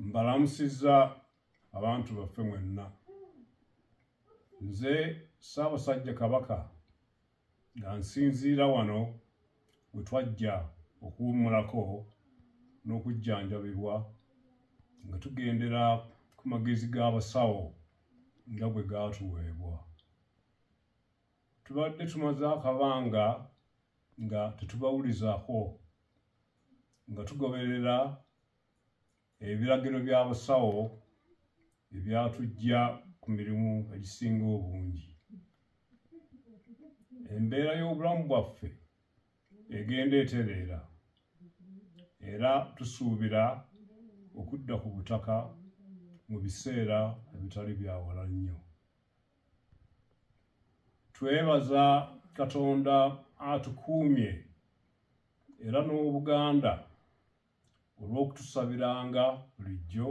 Mbalamusizza abantu baffe mwenna. Nze Ssaabasajja Kabaka nga nsinziira wano we twajja okuwummulako n'okujjanjabibwa nga tugendera ku magezi g'abasawo nga bwe gaatuweebwa. Tubadde tumaze akabanga nga tetubawulizaako nga tugoberera ebiragiro by'abasawo ebyatujja ku mirimu egisinga obungi. Embeera y'obulamu bwaffe egenda etereera era tusuubira okudda ku butaka mu biseera ebitali bya wala nnyo. Twebaza Katonda atukuumye era n'Obuganda olw'okutusabiranga bulijjo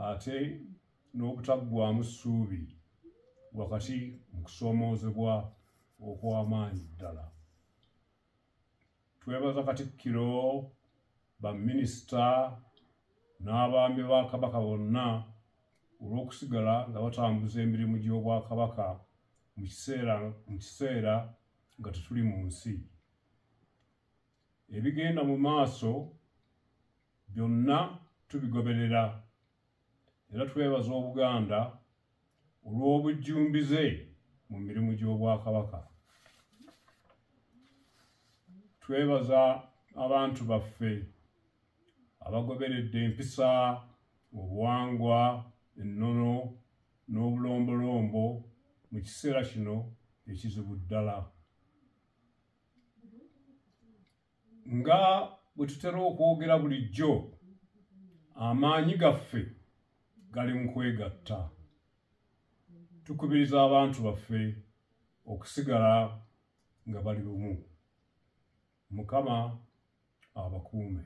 ate n'obutaggwaamu ssuubi wakati mu kusoomoozebwa okw'amaanyi ddala. Twebaza Katikkiro, baminisita n'abaami ba Kabaka bonna olw'okusigala nga batambuza emirimu gy'Obwakabaka mu kiseera nga tetuli mu nsi. Ebigenda mu maaso byonna tubigoberera era twebaza Obuganda olw'obujjumbize mu mirimu gy'Obwakabaka. Twebaza abantu baffe abagoberedde empisa, obuwangwa, ennono n'obulombolombo mu kiseera kino ekizibu ddala. Nga bwe tutera okwogera bulijjo, amaanyi gaffe gali mu kwegatta. Tukubiriza abantu baffe okusigala nga bali bumu. Mukama abakuume.